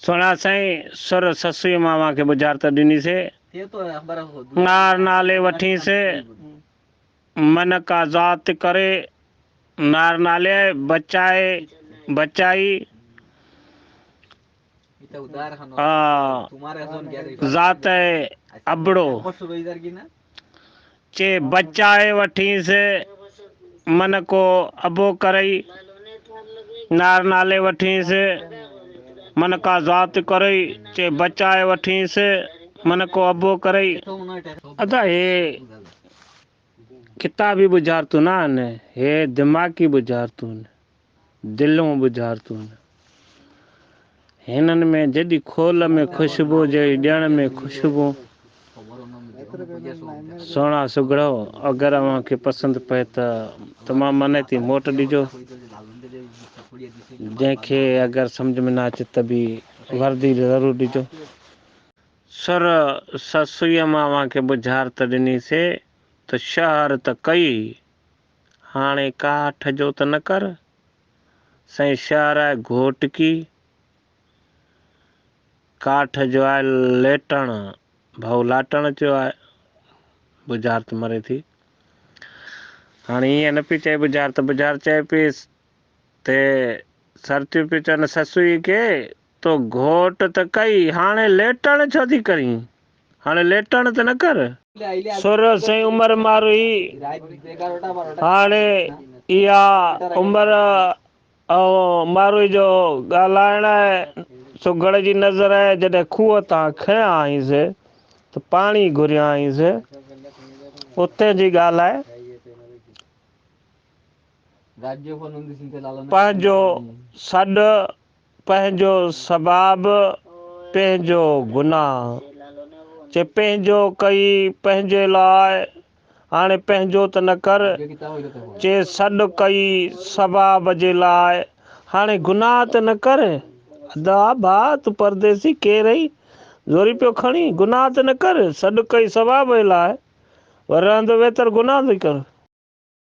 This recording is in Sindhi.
سهڻا سائين، سر سسئيء مان اوهان کي ٻجهارت ڏني سي. نار نالي وٺين سي، من ڪا ذات ڪري. نار نالي بچائي بچائي. ذات ابڙو. چي بچائي وٺينس، من ڪو ابو ڪرئي. نار نالي وٺينس، من ڪا ذات ڪرئي. چي بچائي وٺينس، من ڪو ابو ڪرئي. ادا هي ڪتابي ٻجهارتون نه آهن، هي دماغي ٻجهارتون آهن، دلون ٻجهارتون آهن. هنن ۾ جيڏي کول ۾ خوشبو جهڙي ڏيڻ ۾ خوشبو. سهڻا سگهڙؤ اگر اوهان کي پسند پئي ته تمام مانائتي موٽ ڏجو. جنهن کي اگر سمجهه ۾ نه اچي ته به وردي ضرور ڏجو. سر سسئيء مان اوهان کي ٻجهارت ڏني سي ته شهر ته ڪئي، هاڻي ڪاٺ جو ته نه ڪر. سائين شهر آهي گهوٽڪي، ڪاٺ جو آهي ليٽڻ، ڀائو لاٽڻ چيو آهي، ٻجهارت مري ٿي. هاڻي ائين نه پئي چئي ٻجهارت، ٻجهارت چئي پئي ته سرتيون پيون چون سسئي کي، تو گهوٽ ته ڪئي، هاڻي ليٽڻ ڇو ٿي ڪرين؟ هاڻي ليٽڻ ته نه ڪر. سر سائين عمر ماروئي هاڻي اها عمر ۽ ماروئي جو ڳالهائڻ آهي سگهڙ جي نظر آهي جڏهن کوهه تان کنيا آهينس ته پاڻي گهريا آهينس اتي جي ڳالهه آهي. پنهنجو سڏ پنهنجو ثواب پنهنجو گناهه. چي پنهنجو ڪئي پنهنجي لاء، هاڻي پنهنجو ته نه ڪر. چي سڏ ڪئي ثواب جي لاء، هاڻي گناهه ته نه ڪر. ادا ڀاء تون پرديسي ڪير اهين، زوري پيو کڻين، گناهه ته نه ڪر. سڏ ڪئي ثواب جي لاء، ور رهندو ويتر گناهه ٿي ڪر.